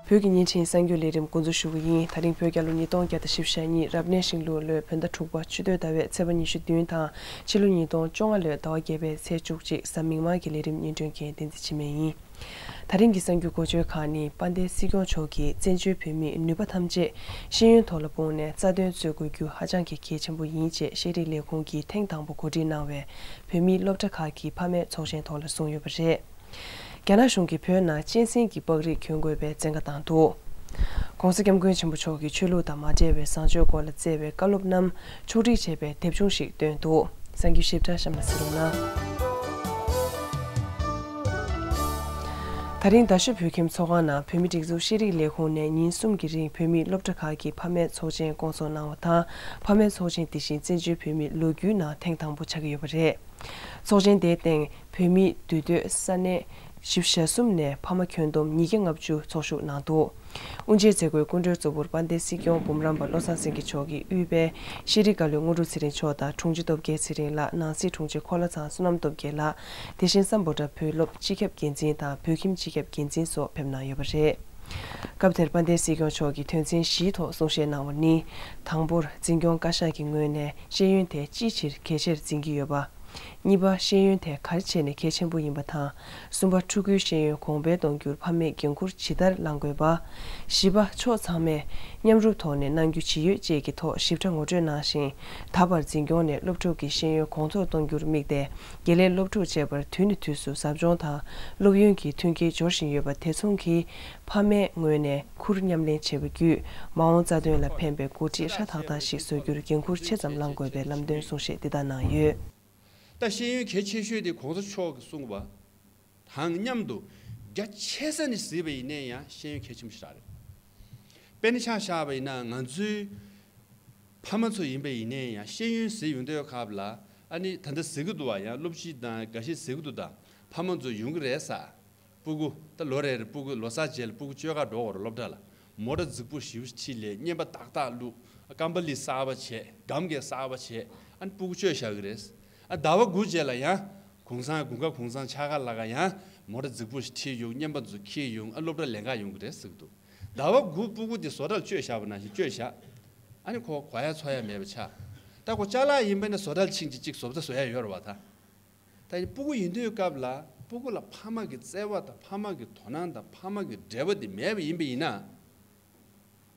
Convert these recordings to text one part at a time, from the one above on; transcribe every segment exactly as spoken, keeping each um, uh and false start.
བོད་ཀྱི་བརྙན་འཕྲིན་གསར་འགྱུར་ལས་རིམ་འགོ་འཛུགས་ཞུ་གི་ཡིན། ད་རིང་བོད་རྒྱལ་ལོ་ཉིས་སྟོང་བརྒྱ་དང་བཞི་བཅུ་ཞེ་གཉིས། རབ་གནས་ཤིང་ལུག་ལོའི་བོད་ཟླ་དྲུག་པ་ཆུ་སྟོད་ཟླ་བའི་ཚེས་པ་ཉི་ཤུ་བདུན་དང་། ཕྱི་ལོ་ཉིས་སྟོང་བཅོ་ལྔ་ལོའི་ཟླ་བ་བརྒྱད་པའི་ཚེས་བཅུ་གཅིག། གཟའ་མིག་དམར་གྱི་ལས་རིམ་སྙན་སྒྲོན་མཁན་བསྟན་འཛིན་འཆི་མེད་ཡིན། ད་རིང་གི་གསར་འགྱུར་འགོ་བརྗོད་ཁག་ནི། དཔལ་ལྡན་སྲིད་སྐྱོང་མཆོག་གིས་བཙན་བྱོལ་བོད་མིའི་ནུས་པ་ཐམས་ཅད་ཤེས་ཡོན་ཐོག་ལ་སྤུངས་ནས་རྩ་དོན་རྩོད་དགོས་རྒྱུ་ཧ་ཅང་གི་གལ་ཆེན་པོ་ཡིན་ཅེས་ཤེས་རིག་ལས་ཁུངས་ཀྱིས་ཐེངས་དང་པོ་གོ་སྒྲིག་གནང་བའི་བོད་མིའི་སློབ་གྲྭ་ཁག་གི་ཕ་མའི་ཚོགས་ཆེན་ཐོག་ལ་གསུངས་ཡོད་པ་རེད། རྒྱ་ནག་གཞུང་གིས་བོད་ནང་གཅན་གཟན་གྱི་པགས་རིགས་གྱོན་དགོས་པའི་བཙན་བཀའ་བཏང་འདུག ྋགོང་ས་ྋསྐྱབས་མགོན་ཆེན་པོ་མཆོག་གིས་ཆོས་ལུགས་དང་མ་འབྲེལ་བའི་བཟང་སྤྱོད་སྐོར་ལ་བསྩལ་བའི་བཀའ་སློབ་རྣམས་ཕྱོགས་སྒྲིག་བྱས་པའི་དེབ་ཆུང་ཞིག་བཏོན་འདུག་གསར་འགྱུར་ཞིབ་ཕྲ་གཤམ་ལ་གཟིགས་རོགས་གནང་། ད་རིང་རྡ་ཤོད་བོད་ཁྱིམ་ཚོགས་ཁང་ནང་བོད་མིའི་སྒྲིག་འཛུགས་ཤེས་རིག་ལས་ཁུངས་ནས་ཉིན་གསུམ་གྱི་རིང་བོད་མིའི་སློབ་གྲྭ་ཁག་གི་ཕ་མའི་ཚོགས་ཆེན་བསྐོང་ཚོགས་གནང་བ་དང་། ཕ་མའི་ཚོགས་ཆེན་དེ་བཞིན་བཙན་བྱོལ་བོད་མིའི་ལོ་རྒྱུས་ནང་ཐེངས་དང་པོ་ཆགས་ཀྱི་ཡོད་པ་རེད། ཚོགས་ཆེན་དེའི་སྟེང་བོད་མིའི་འདུས་སྡོད་ས་གནས་བཞི་བཅུ་ཞེ་གསུམ་ནས་ཕ་མ་ཁྱོན་བསྡོམས་ཉིས་བརྒྱ་ལྔ་བཅུ་ཚོགས་ཞུགས་གནང་འདུག་དབུ་འབྱེད་མཛད་སྒོའི་སྐུ་མགྲོན་གཙོ་བོར་དཔལ་ལྡན་སྲིད་སྐྱོང་འབུམ་རམས་པ་བློ་བཟང་སེང་གེ་མཆོག་གིས་དབུས་པའི་ཤེས་རིག་བཀའ་བློན་དངོས་གྲུབ་ཚེ་རིང་མཆོག་དང་དྲུང་ཆེ་སྟོབས་རྒྱལ་ཚེ་རིང་ལགས། ནང་སྲིད་དྲུང་ཆེ་འཁོར་ལོ་ཚང་བསོད་ནམས་སྟོབས་རྒྱལ་ལགས། དེ་བཞིན་སམ་བྷོ་ཊ་བོད་སློབ་སྤྱི་ཁྱབ་འགན་འཛིན་དང་བོད་ཁྱིམ་སྤྱི་ཁྱབ་འགན་འཛིན་སོགས་ཕེབས་གནང་ཡོད་པ་རེད། སྐབས་དེར་དཔལ་ལྡན་སྲིད་སྐྱོང་མཆོག་གིས་དོན་ཚན་བཞིའི་ཐོག་གསུང་བཤད་གནང་བ་ནི། དང་པོར་འཛིན་སྐྱོང་བཀའ་ཤག་གི་ངོས་ནས་ཤེས་ཡོན་དེ་ཅིའི་ཕྱིར་གལ་ཆེར་འཛིན་གྱི་ཡོད་པ། གཉིས་པ། ཤེས་ཡོན་དེ་ག་རེ་བྱས་ནས་གལ་ཆེན་པོ་ཡིན་པ་དང་། གསུམ་པ། ཕྲུ་གུའི་ཤེས་ཡོན་གོང་འཕེལ་གཏོང་རྒྱུར་ཕ་མས་འགན་འཁུར་ཇི་ལྟར་བླང་དགོས་པ། བཞི་པ། ཕྱོགས་ཚང་མས་མཉམ་རུབ་ཐོག་ནས་གནང་རྒྱུ་ཇི་ཡོད་བཅས་ཀྱི་ཐོག་ཞིབ་ཕྲ་ངོ་སྤྲོད་གནང་ཞིང་། ད་བར་འཛིན་སྐྱོང་ནས་སློབ་ཕྲུག་གི་ཤེས་ཡོན་གོང་མཐོར་གཏོང་རྒྱུར་དམིགས་ཏེ། དགེ་ལས། སློབ་ཕྲུག་བཅས་པར་དུས་ནས་དུས་སུ་ཟབ་སྦྱོང་དང་སློབ་ཡོན་གྱི་མཐུན་རྐྱེན་སྦྱོར་བཞིན་ཡོད་པ་དེ་མཚུངས་ཀྱིས། ཕ་མའི་ངོས་ནས་ཁུར་མཉམ་ལེན་བྱེད་པ་བརྒྱུད། མ་འོངས་རྩ་དོན་ལ་ཕན་པའི་འགོ་ཁྲིད་ཧྲ་ཐག་ཐག་ཞིག་བཟོ་རྒྱུར་འགན་འཁུར་ཆེ་ཙམ་བླང་དགོས་པའི་ལམ་སྟོན་གསུང་བཤད་འདི་དག་གནང་ཡོད། ད་ཤེས་ཡོན་གལ་ཆེ་ཤོས་དེ་གོང་ས་མཆོག་གིས་གསུངས་པ་དང་མཉམ་དུ། རྒྱ་ཆེ་ས་ནས་གཟིགས་པ་ཡིན་ན་ཡང་ཤེས་ཡོན་གལ་ཆེན་པོ་ཞིག་རེད། དཔེར་ན་ཆ་བཞག་པ་ཡིན་ན་ང་ཚོའི་ཕ་མ་ཚོ་ཡིན་པ་ཡིན་ན་ཡང་ཤེས་ཡོན་ཟེར་ཡོང་དུས་སྐབས་ལ། ཨ་ནི་ད་ལྟ་ཟེར་གི་འདུག་བ། ཡང་སློབ་སྤྱི་དང་འགའ་ཤས་ཟེར་གི་འདུག་ད་ཕ་མ་ཚོ་ཡོང་གི་རེད་ས། སྤུ་གུ་ད་ལོ་རེ་རེ་སྤུ་གུ་ལོ་གསར་རྗེས་ལ་སྤུ་གུ་བཅོ་ཁ་འགྲོ་བར་སློབ་གྲྭ་ལ། མོ་ཊ་རྫིག་པོ་ཞེ་པོ་ཁྲིད་ལས། རྔན་པ་ཏག་ཏག་བླུགས། ཀམ་པ་ལི་གསར་པ་བྱས། སྒམ་གྱི་གསར་པ་བྱས། ཨ་ནི་སྤུ་གུ་བཅོས་བཞག་གི་རེད། ཨ་ཟླ་བ་དགུ་རྗེས་ལ་ཡང་གུང་སེང་དགུན་ཁ་གུང་སེང་ཆ་ག་ལ་ག་ཡང་མོ་ཊ་རྫིག་པོ་ཞིག་ཁྲིད་ཡོང་། རྔན་པ་ཚོ་འཁྱེར་ཡོང་། ཨ་སློབ་གྲྭ་ལེན་ག་ཡོང་གི་རེད་ཟེར་གི་འདུག་ཟླ་བ་དགུ་སྤུ་གུ་དེ་བཟོ་གྲྭ་ལ་བཅོས་བཞག་པ་ནང་བཞིན་བཅོས་བཞག་ཨ་ནི་ཁོ་གོ་ཡ་འཚོ་ཡ་མེད་པ་ཆགས། ད་ཁོ་ཅ་ལག་ཡིན་པ་ནི་བཟོ་གྲྭ་ལ་ཕྱིན་ཅིག་ཅིག་བཟོ་ལྟ་བཟོ་ཡ་ཡོད་རེད་བ་ད། ད་ཡིན་སྤུ་གུ་ཡིན་དུས་སྐབས་ལ་སྤུ་གུ་ལ་ཕ་མ་གི་བརྩེ་བ་དང་ཕ་མ་གི་དོ་སྣང་དང་ཕ་མ་གི་འབྲེལ་བ་དེ་མེད་པ་ཡིན་པ་ཡིན་ན།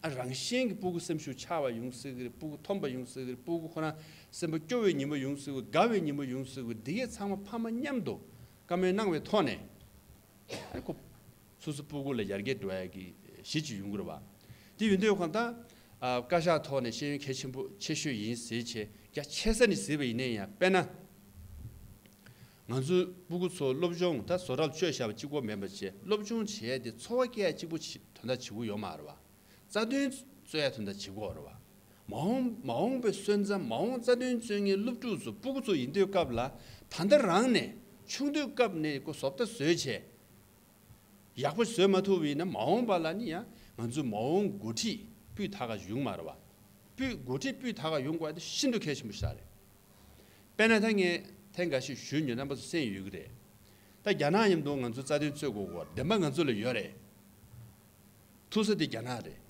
ཨ་རང་བཞིན་གྱི་སྤུ་གུ་སེམས་ཤུགས་ཆག་པ་ཡོང་སྲིད་ཀྱི་རེད། སྤུ་གུ་འཐོམ་པ་ཡོང་སྲིད་ཀྱི་རེད། སྤུ་གུ་ཁོ་རང་སེམས་པ་སྐྱོ་བའི་ཉིན་མོ་ཡོང་སྲིད་ཀྱི་རེད། དགའ་བའི་ཉིན་མོ་ཡོང་སྲིད་ཀྱི་རེད། འདི་གས་ཚང་མ་ཕ་མ་མཉམ་དུ་བཀའ་མོལ་གནང་བའི་ཐོག་ནས། ཨ་ཁོ་སོ་སོ་སྤུ་གུ་ལ་ཡར་རྒྱས་འགྲོ་ཡ་གི་གཞི་ཅིག་ཡོང་གི་རེད་བ། དེ་ཡིན་དུས་གང་ལྟར། ཨ་བཀའ་ཤག་ཐོག་ནས་ཤེས་ཡོན་གལ་ཆེན་པོ་ཆེ་ཤོས་ཡིན་ཟེར་བྱས་རྒྱ་ཆེ་ས་ནས་ཟེར་བ་ཡིན་ན་ཡང་། དཔེར་ན། ང་ཚོའི་སྤུ་གུ་ཚོ་སློབ་སྦྱོང་ད་བཟོ་གྲྭ་ལ་བཅོས་བཞག་པ་གཅིག་པོ་མིན་པ་བྱས། སློབ་སྦྱོང་བྱས་ཏེ་འཚོ་བ་སྐྱེལ་ཡ་གཅིག་པོ་བྱེད་དོན་དག་བྱེད་དགོས་ཡོད་མ་རེད་བ། རྩ་དོན་རྩོད་ཡ་དོན་དག་བྱེད་དགོས་རེད་བ། མ་འོངས་མ་འོངས་པའི་སོན་རྩ། མ་འོངས་རྩ་དོན་རྩོད་མཁན་སློབ་ཕྲུག་ཚོ་སྤུ་གུ་ཚོ་ཡིན་དུས་སྐབས་ལ། ད་ལྟ་རང་ནས་ཆུང་དུས་སྐབས་ནས་ཁོ་བཟོ་ལྟ་བཟོས་བྱས། ཡག་པོ་བཟོས་མ་ཐུབ་པ་ཡིན་ན་མ་འོངས་པ་ལ་ནི་ཡང་ང་ཚོའི་མ་འོངས་འགོ་ཁྲིད་སྤུས་དག་ག་ཡོང་མ་རེད་བ། སྤུས་འགོ་ཁྲིད་སྤུས་དག་ག་ཡོང་དགོས་པ་དེ་ཤིན་ཏུ་གལ་ཆེན་པོ་ཞིག་རེད། དཔེར་ན་ད་ངས་ཐེངས་འགའ་ཞིག་ཞུས་མྱོང་། རྣམ་པ་ཚོ་གསན་ཡོད་ཀྱི་རེད། ད་རྒྱ་ནག་མཉམ་དུ་ང་ཚོ་རྩ་དོན་རྩོད་དགོས་ཀྱི་ཡོད་རེད། བདེན་པ་ང་ཚོ་ལ་ཡོད་རེད། ཐུག་ས་དེ་རྒྱ་ནག་རེད།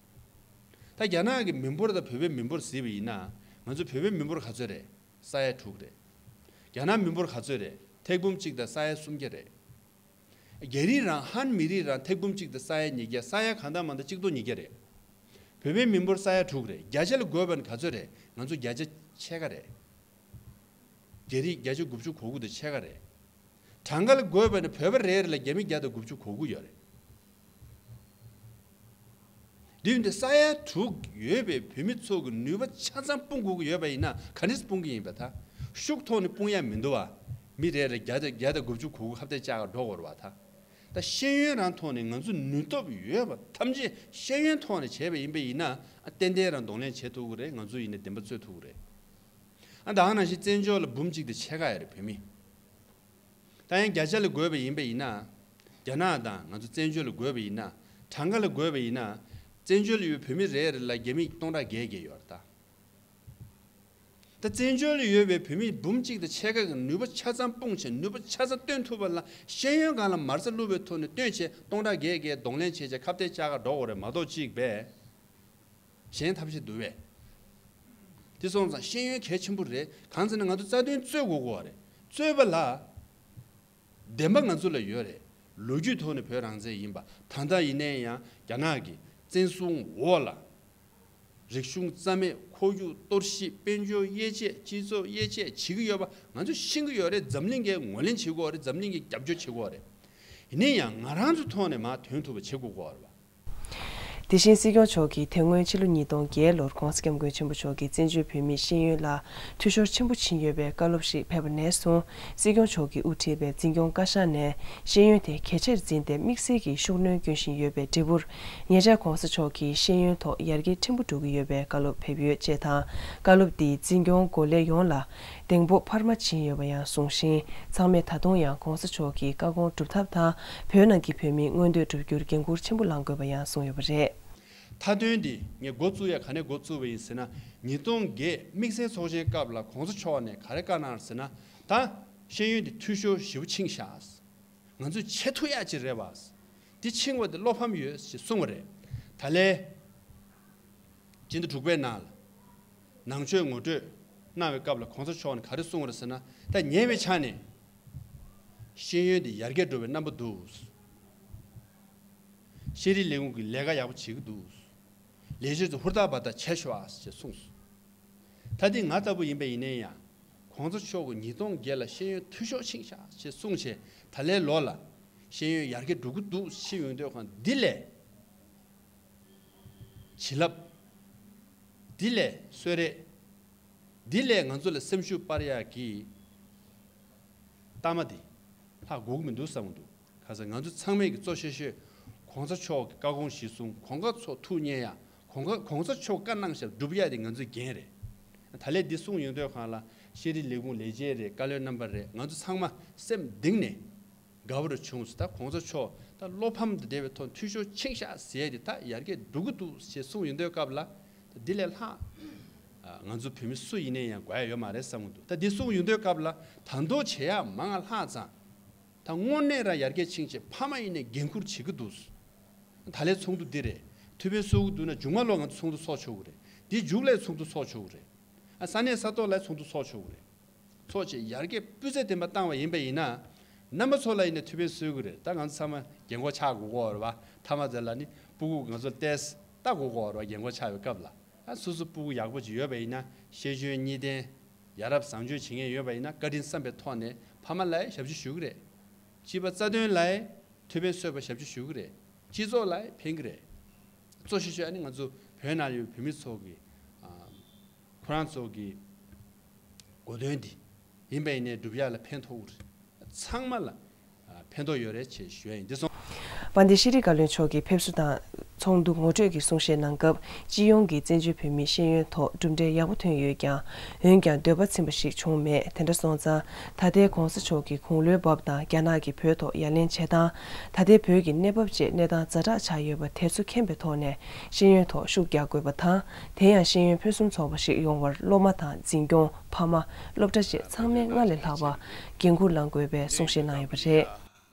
ད་རྒྱ་ནག་གི་མི་འབོར་དང་བོད་པའི་མི་འབོར་གཟིགས་པ་ཡིན་ན། ང་ཚོ་བོད་པའི་མི་འབོར་ག་ཚོད་རེད། ས་ཡ་དྲུག་རེད། རྒྱ་ནག་མི་འབོར་ག་ཚོད་རེད། ཐེར་འབུམ་གཅིག་དང་ས་ཡ་སུམ་བརྒྱ་རེད། རྒྱ་རིགས་རང་ཧན་མི་རིགས་རང་ཐེར་འབུམ་གཅིག་དང་ས་ཡ་ཉིས་བརྒྱ། ས་ཡ་གང་འདྲ་མ་འདྲ་གཅིག་སྟོང་ཉིས་བརྒྱ་རེད། བོད་པའི་མི་འབོར་ས་ཡ་དྲུག་རེད། བརྒྱ་ཆ་ལ་བགོས་པ་ན་ག་ཚོད་རེད། ང་ཚོ་བརྒྱ་ཆ་ཕྱེད་ཀ་རེད། རྒྱ་རིགས་བརྒྱ་ཆ་དགུ་བཅུ་གོ་དགུ་དང་ཕྱེད་ཀ་རེད། གྲངས་ཀ་ལ་བགོས་པ་ན་བོད་པ་རེ་རེ་ལ་རྒྱ་མི་བརྒྱ་དང་དགུ་བཅུ་གོ་དགུ་ཡོད་རེད། དེ་ཡིན་དུས་ས་ཡ་དྲུག་ཡོད་པའི་བོད་མི་ཚོ་གི་ནུས་པ་ཆ་ཚང་སྤུངས་དགོས་ཀྱི་ཡོད་པ་ཡིན་ན་ག་འདྲས་སྤུངས་ཀྱི་ཡིན་པ། ད་ཤུགས་ཐོག་ནས་སྤུངས་ཡ་མི་འདུག་བ། མི་རེ་རེ་བརྒྱ་དང་བརྒྱ་དང་དགུ་བཅུ་གོ་དགུ་ཁ་གཏད་བཅག་ག་འགྲོ་དགོས་རེད་བ་ད། ད་ཤེས་ཡོན་རང་ཐོག་ནས་ང་ཚོ་ནུས་སྟོབས་ཡོད་པ་ཐམས་ཅད་ཤེས་ཡོན་ཐོག་ནས་བྱས་པ་ཡིན་པ་ཡིན་ན། ཨ་ཏན་ཏན་རང་གདོང་ལེན་བྱེད་ཐུབ་ཀྱི་རེད། ང་ཚོ་ཡིན་ན་བདེན་པ་རྩོད་ཐུབ་ཀྱི་རེད། ཨ་ད་ག་ནང་བཞིན་བཙན་བྱོལ་ལ་འབུམ་གཅིག་དང་ཕྱེད་ཀ་ཡོད་རེད་བོད་མི། ད་ཡང་བརྒྱ་ཆ་ལ་བགོས་པ་ཡིན་པ་ཡིན་ན། རྒྱ་ནག་དང་ང་ཚོ་བཙན་བྱོལ་ལ་བགོས་པ་ཡིན་ན། གྲངས་ཀ་ལ་བགོས་པ་ཡིན་ན། བཙན་བྱོལ་ཡོད་བོད་མི་རེ་རེ་ལ་རྒྱ་མི་སྟོང་ཕྲག་བརྒྱད་བརྒྱད་ཡོད་རེད་ད། ད་བཙན་བྱོལ་ལ་ཡོད་པའི་བོད་མི་འབུམ་གཅིག་དང་ཕྱེད་ཀ་གི་ནུས་པ་ཆ་ཚང་སྤུངས་བྱས། ནུས་པ་ཆ་ཚང་བཏོན་ཐུབ་པ་ལ་ཤེས་ཡོན་སྒང་ལ་མ་རྩ་བླུགས་པའི་ཐོག་ནས་བཏོན་བྱས། སྟོང་ཕྲག་བརྒྱད་བརྒྱ་གདོང་ལེན་བྱས་བྱས། ཁ་གཏད་བཅག་ག་འགྲོ་དགོས་རེད་མ་གཏོགས། གཅིག་པས་གཞན་ཐབས་ཤེས་འདུག་པས། དེ་སོང་ཙང་ཤེས་ཡོན་གལ་ཆེན་པོ་རེད། གང་ཟེར་ན་ང་ཚོ་རྩ་དོན་རྩོད་དགོས་ཀྱི་ཡོད་རེད། རྩོད་པ་ལ་བདེན་པ་ང་ཚོ་ལ་ཡོད་རེད། ལོ་རྒྱུས་ཐོག་ནས་བོད་རང་བཙན་ཡིན་པ། ད་ལྟ་ཡིན་ནའི་ཡང་རྒྱ་ནག་གི་བཙན་བཟུང་འོག་ལ་རིག་གཞུང་རྩ་མེད། ཁོར་ཡུག་གཏོར་བཤིག། དཔལ་འབྱོར་དབྱེ་འབྱེད། སྤྱི་ཚོགས་དབྱེ་འབྱེད་བྱེད་ཀྱི་ཡོད་པ་ང་ཚོས་ཤེས་ཀྱི་ཡོད་རེད། འཛམ་གླིང་གིས་ངོས་ལེན་བྱེད་དགོས་རེད། འཛམ་གླིང་གིས་རྒྱབ་སྐྱོར་བྱེད་དགོས་རེད། ཡིན་ནའི་ཡང་ང་རང་ཚོའི་ཐོག་ནས་མར་དོན་ཐུབ་པ་བྱེད་དགོས་ཀྱི་ཡོད་རེད་པ། དེ་བཞིན་སྲིད་སྐྱོང་མཆོག་གིས་དེ་སྔོན་ཕྱི་ལོ་ཉིས་སྟོང་བརྒྱད་ལོར་༧གོང་ས་༧སྐྱབས་མགོན་ཆེན་པོ་མཆོག་གིས་བཙན་བྱོལ་བོད་མིའི་ཤེས་ཡོན་ལ་འཐུས་ཤོར་ཆེན་པོ་ཕྱིན་ཡོད་པའི་བཀའ་སློབ་ཞིག་ཕེབས་པ་ནས་བཟུང་། སྲིད་སྐྱོང་མཆོག་གིས་དབུ་ཁྲིད་པའི་འཛིན་སྐྱོང་བཀའ་ཤག་ནས་ཤེས་ཡོན་དེ་གལ་ཆེར་འཛིན་ཏེ་དམིགས་བསལ་གྱིས་ཤུགས་སྣོན་སྐྱོན་བཞིན་ཡོད་པའི་འབྲས་བུར། ཉེ་ཆར་༧གོང་ས་མཆོག་གིས་ཤེས་ཡོན་ཐོག་ཡར་རྒྱས་ཕྲན་བུ་འགྲོ་གི་ཡོད་པའི་བཀའ་སློབ་ཕེབས་ཡོད་ཅེས་དང་། བཀའ་སློབ་འདིས་འཛིན་སྐྱོང་འགོ་ལས་ཡོངས་ལ་གདེང་སྤོབས་འཕར་མ་བྱིན་ཡོད་པ་ཡང་གསུངས་ཤིང་། ཚང་མས་ད་དུང་ཡང་༧གོང་ས་མཆོག་གི་བཀའ་དགོངས་སྒྲུབ་ཐབས་དང་། བོད་ནང་གི་བོད་མིའི་མངོན་འདོད་བསྒྲུབ་རྒྱུར་འགན་འཁུར་ཆེན་པོ་བླང་དགོས་པ་ཡང་གསུངས་ཡོད་པ་རེད། མཐའ་དོན་འདི་ངས་འགོ་བཙུགས་ཡ་ག་ནས་འགོ་བཙུགས་པ་ཡིན་ཟེར་ན། ཉིས་སྟོང་བརྒྱད་དམིགས་བསལ་ཚོགས་ཆེན་སྐབས་ལ་༧གོང་ས་མཆོག་ནས་ག་རེ་བཀའ་གནང་ཟེར་ན། ད་ཤེས་ཡོན་འདི་འཐུས་ཤོར་ཞེ་པོ་ཕྱིན་ཤག་ང་ཚོས་བྱེད་ཐུབ་ཡ་ཅིག་རེད་པ། འདི་ཕྱིན་པ་འདི་བློ་ཕམ་ཡོད་ཅེས་གསུངས་པ་རེད། ད་ལན་སྤྱི་ཟླ་དྲུག་པའི་ནང་ལ་ནང་ཆོས་ངོ་སྤྲོད་གནང་བའི་སྐབས་ལ་༧གོང་ས་མཆོག་ནས་ག་རེ་གསུངས་པ་རེད་ཟེར་ན། ད་ཉེ་བའི་ཆར་ནས་ཤེས་ཡོན་འདི་ཡར་རྒྱས་འགྲོ་བའི་རྣམ་པ་འདུག་ཤེས་རིག་ལས་ཁུངས་ཀྱིས་ལས་ཀ་ཡག་པོ་བྱེད་ཀྱི་འདུག་ལས་བྱེད་ཚོ་ཧུར་ཐག་འབད་ཐག་བྱས་ཤོག་ཨ་ཞེས་གསུངས་སོང་། ད་འདི་ང་ལྟ་བུ་ཡིན་པ་ཡིན་ནའི་ཡང་། ༧གོང་ས་མཆོག་གིས་ཉིས་སྟོང་བརྒྱད་ལ་ཤེས་ཡོན་འཐུས་ཤོར་ཕྱིན་ཤག་ཅེས་གསུངས་བྱས། ད་ལན་ལོག་ལ་ཤེས་ཡོན་ཡར་རྒྱས་འགྲོ་གི་འདུག་ཞེས་ཡོང་དུས་ཁོང་འདི་ལས་བྱིན་རླབས། འདི་ལས་གསོལ་རས། འདི་ལས་ང་ཚོ་ལ་སེམས་ཤུགས་སྤར་ཡག་གི་གཏའ་མ་འདི་ལྷག་དགོས་ཀྱི་མི་འདུག་བསམ་གྱི་འདུག་ག་ས་ང་ཚོ་ཚང་མས་ཀྱི་གཙོ་ཆེ་ཤོས་༧གོང་ས་མཆོག་གི་བཀའ་དགོངས་གཞིར་བཟུང་། གོང་ས་མཆོག་ཐུགས་མཉེས་ཡ། གོང་ས་གོང་ས་མཆོག་བཀའ་གནང་ཞབས་སྒྲུབ་ཡ་དེ་ང་ཚོའི་འགན་རེད། ད་ལན་འདི་གསུངས་ཡོང་དུས་སྒང་ལ་ཤེས་རིག་ལས་ཁུངས་ལས་བྱེད་རེད། བཀའ་བློན་རྣམ་པ་རེད། ང་ཚོ་ཚང་མ་སེམས་གཏིང་ནས་དགའ་པོ་རུ་བྱུང་སོང་། ད་གོང་ས་མཆོག་ད་བློ་ཕམ་དང་འབྲེལ་བའི་ཐོག་འཐུས་ཤོར་ཕྱིན་ཤག་ཟེར་ཡ་དེ་ད་ཡར་རྒྱས་འགྲོ་གི་འདུག་ཞེས་གསུངས་ཡོང་དུས་སྐབས་ལ། ད་འདི་ལས་ལྷག་ང་ཚོ་བོད་མི་སུ་ཡིན་ནའི་ཡང་དགོས་ཡ་ཡོད་མ་རེད་བསམ་གྱི་འདུག་ད་འདི་གསུངས་ཡོང་དུས་སྐབས་ལ་ད་དུང་བྱེད་ཡ་མང་ང་ལྷག་ཙང་། ད་དངོས་གནས་རང་ཡར་རྒྱས་ཕྱིན་བྱས་ཕ་མ་ཡིན་ནའི་འགན་འཁུར་བྱེད་ཀྱི་འདུག་ད་ལན་ཚོགས་འདུ་འདི་རེད། ཐུ་བྷོད་སུ་གི་འདུག་ན་མཇུག་མ་ལོ་ང་ཚོ་ཚོགས་འདུ་ཚོགས་ཆོག་གི་རེད། དེའི་མཇུག་ལ་ཚོགས་འདུ་ཚོགས་ཆོག་གི་རེད། ཨ་ས་གནས་ས་ཐོག་ལ་ཚོགས་འདུ་ཚོགས་ཆོག་གི་རེད། ཚོགས་བྱས་ཡར་རྒྱས་སྤུས་ཚད་ལྡན་པ་བཏང་བ་ཡིན་པ་ཡིན་ན། རྣམ་པ་ཚོ་ལ་ཡིན་ན་ཐུ་བྷོད་སུ་གི་རེད། ད་ང་ཚོ་ཚང་མ་རྒན་གོག་ཆགས་དགོས་ཀྱི་ཡོད་རེད་པ། མཐའ་མ་དེ་ལ་ནི་སྤུ་གུ་ང་ཚོ་ལ་ཏོག་ཙམ་ལྟ་དགོས་ཀྱི་ཡོད་རེད་པ། རྒན་གོག་ཆགས་པའི་སྐབས་ལ། ཨ་སོ་སོ་སྤུ་གུ་ཡག་པོ་ཅིག་ཡོད་པ་ཡིན་ན་ཤེས་འཇོན་གཉིས་ལྡན། ཡ་རབས་བཟང་སྤྱོད་བྱེད་མཁན་ཡོད་པ་ཡིན་ན་བཀའ་དྲིན་བསམ་པའི་ཐོག་ནས་ཕ་མ་ལ་ཞབས་ཕྱི་ཞུ་གི་རེད། སྤྱི་པ་རྩ་དོན་ལ་ཐུ་བྷོད་སུ་བ་ཞབས་ཕྱི་ཞུ་གི་རེད། སྤྱི་ཚོགས་ལ་ཕན་གི་རེད། གཙོ་ཆེ་ཤོས་ཨ་ནི་ང་ཚོ་བོད་ནང་ཡོད་བོད་མི་ཚོ་གི་ཨ་ཁོ་རང་ཚོ་གི་གོ་དོན་འདི་ཡིན་པ་ཡིན་ནའི་སྒྲུབ་ཡག་ལ་ཕན་ཐོགས་གི་རེད། ཚང་མ་ལ་ཕན་ཐོགས་ཡོད་རེད་ཅེས་ཞུ་ཡ་ཡིན། འདི་སོང་། དཔལ་ལྡན་ཤེས་རིག་བཀའ་བློན་མཆོག་གིས་ཕེབས་བསུ་དང་ཚོགས་འདུ་ངོ་སྤྲོད་ཀྱི་གསུང་བཤད་གནང་སྐབས། སྤྱི་ཡོངས་ཀྱི་བཙན་བྱོལ་བོད་མིའི་ཤེས་ཡོན་ཐོག་གྲུབ་འབྲས་ཡག་པོ་ཐོན་ཡོད་ཀྱང་། འོན་ཀྱང་འདོད་པ་ཚིམ་པ་ཞིག་བྱུང་མེད། དེ་འདྲ་སོང་ཙང་། ད་ལྟའི་གོང་ས་མཆོག་གི་དགུང་ལོའི་བབ་དང་རྒྱ་ནག་གིས་བོད་ཐོག་ཡ་ལན་བྱེད་སྟངས། ད་ལྟའི་བོད་ཀྱི་གནས་བབ་བཅས་གནས་སྟངས་ཛ་དྲག་ཆགས་ཡོད་པ་དེ་ཚོ་མཁྱེན་པའི་ཐོག་ནས་ཤེས་ཡོན་ཐོག་ཤུགས་རྒྱག་དགོས་པ་དང་། དེ་ཡང་ཤེས་ཡོན་ཕུན་སུམ་ཚོགས་པ་ཞིག་ཡོང་བར་སློབ་མ་དང་འཛིན་སྐྱོང་། ཕ་མ། སློབ་གྲྭ་བཅས་ཚང་མས་སྔར་ལས་ལྷག་པ་འགན་འཁུར་བླང་དགོས་པའི་གསུང་བཤད་གནང་ཡོད་པ་རེད།